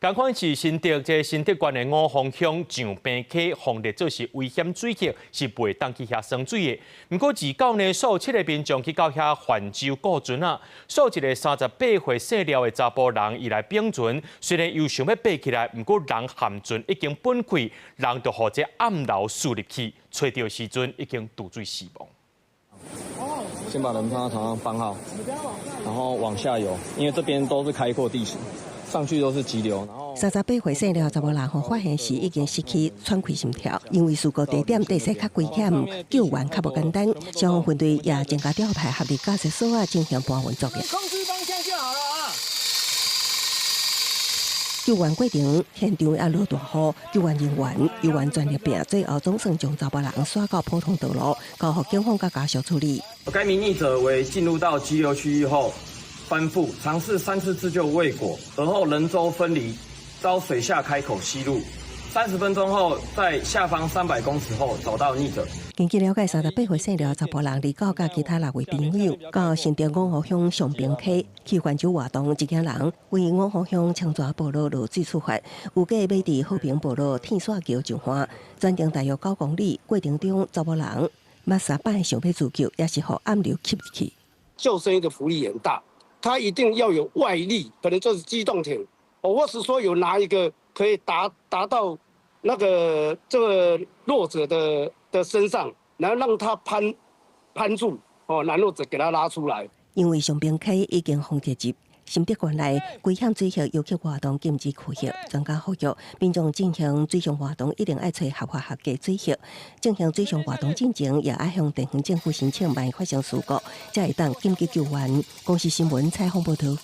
仝款是新竹，這個新竹縣的五峰鄉上坪溪予列做是危險水域，是袂當去遐耍水的。毋過二九呢，數七个民眾去到遐泛舟顧船仔，數一个38歲姓廖的查埔人，伊來爿船，雖然有想欲爬起來，毋過人舷船已經分開，人就予這暗流吸入去，揣著時陣已經墮水死亡。先把人放到船上綁好，然後往下游，因為這邊都是開闊地形。上去都是急流。38歲姓廖查某人，予發現時已經失去喘氣心跳，因為事故地點地勢較危險，救援較無簡單。消防分隊也增加調派合力駕駛索仔進行搬運作業。控制方向就好了啊！救援過程現場也落大雨，救援人員猶原全力拼，最後總算將查某人徙到普通道路，交予警方佮家屬處理。該名溺者為進入到急流區域後翻覆，嘗試三次自救未果，而後人舟分離，遭水下開口吸入。30分鐘後，在下方300公尺後找到溺者。根據了解，38歲姓廖查埔人，二九佮其他六位朋友到新竹五湖鄉上坪溪去泛舟活動，一行人位五湖鄉青蛇部落落水出發，預計欲佇和平部落天線橋上岸，全程大約9公里。過程中，查某人捌三擺想欲自救，也是予暗流吸入去。救生衣的浮力很大，它一定要有外力，可能就是機動艇，或是說有拿一個可以達到那個這個弱者的身上，然後讓他攀住，哦，然後者給他拉出來。因為上坪溪已經封鐵閘，新竹縣內危險水域遊客活動禁止區域，專家呼籲民眾進行水上活動一定愛揣合法合規水域。進行水上活動進前，也愛向地方政府申請，萬一發生事故，才會當緊急救援。公視新聞採訪報導。